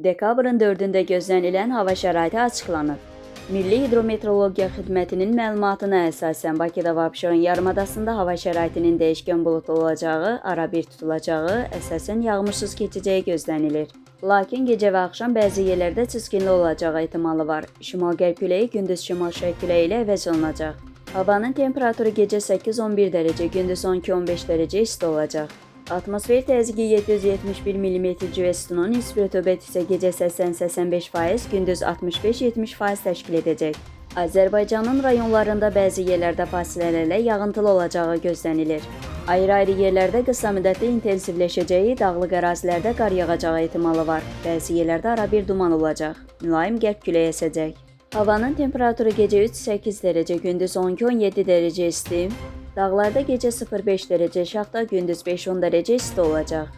Dekabrın 4-də gözlənilən hava şəraiti açıqlanıb. Milli Hidrometeorologiya Xidmətinin məlumatına əsasən Bakıda və Abşeron yarımadasında hava şəraitinin dəyişkən buludlu olacağı, arabir tutulacağı, əsasən yağmursuz keçəcəyi gözlənilir. Lakin gecə və axşam bəzi yerlərdə çiskinli olacağı ehtimalı var. Şimal-qərb küləyi gündüz şimal-şərq küləyi ilə əvəz olunacaq. Havanın temperaturu gecə 8-11 dərəcə, gündüz 12-15 dərəcə isti olacaq. Atmosfer təzyiqi 771 mm civə sütunun nisbi rütubət isə gecə 80-85%, gündüz 65-70% təşkil edəcək. Azərbaycanın rayonlarında bəzi yerlərdə fasilələrlə yağıntılı olacağı gözlənilir. Ayrı-ayrı yerlərdə qısa müddətli intensivləşəcəyi, dağlıq ərazilərdə qar yağacağı ehtimalı var. Bəzi yerlərdə arabir duman olacaq. Mülayim qərb küləyi əsəcək. Havanın temperaturu gecə 3-8 dərəcə, gündüz 12-17 dərəcə isti, dağlarda gecə 0-5 dərəcə, şaxta gündüz 5-10 dərəcə isti olacaq.